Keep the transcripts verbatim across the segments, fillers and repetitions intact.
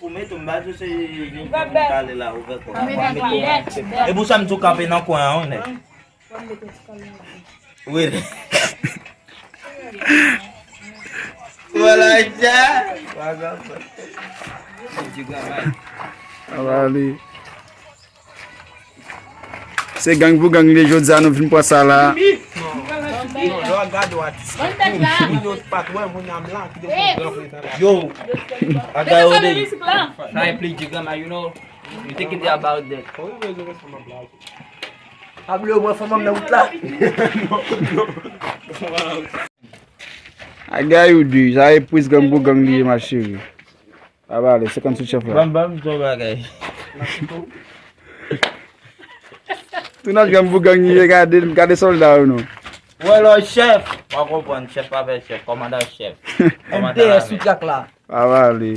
Ou mete m ba se jan pou m kale la, ouvè kò. E pou sa m tou kanpe nan kwen an, wi, nèg. Wi. Voilà, ja. Aba li. Se gang pou gang li ye, jodi a nou vin pran sa la. Yo, a gade. Sa e plis di granma, you know. You think it about that. Pa bliye mwen fanm nan wout la. Agay ou di, sa e plis gang pou gang li ye, ma chérie. Aba ale, senkant sou chèf la. Banm, banm, yon bagay. Tounaj gang pou gang li ye, gade, gade sòlda yo non. Wè lò chèf. W a konprann, chèf pa fè chèf, kòmandan chèf. M T S sou trak la. Aba ale.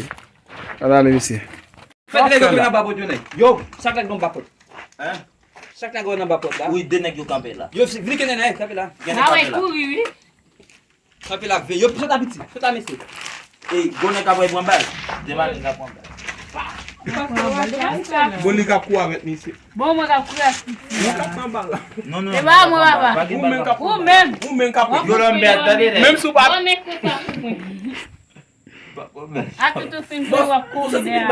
Aba ale, mesye. Fèt leve pou nan ba pòt yo nèg. Yo, chak nèg nan ba pòt. Hein? Chak nèg nan ba pòt la. Wi, de nèg yo kanpe la. Yo, vini kenene, kanpe la. Gen nèg kanpe la. Kouri, wi. Kanpe la, ve. Yo, sot a piti, sot a mesye. Ey, gwo nèg ap pran bal. Demare nèg ap pran bal. Bon, li ka kouri avèk misye. Bon, mwen ka kouri ak piti. Mwen ka pran bal la. Non, non, e pa mwen, papa. Ou menm ka pran bal. Ou menm. Ou menm ka pran. Yo lòm bèl, tande nèg. Menm si w pa. Bon, nèg konsa pou mwen. A tout fin fè w ap kouri dèyè.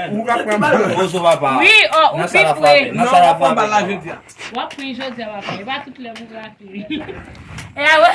Ou ka pran bal. Pozo papa. Wi, o, ou pi pre. Nan sa la frape. W ap pri jodi a, papa. E pa tout lè pou frape. E a wè.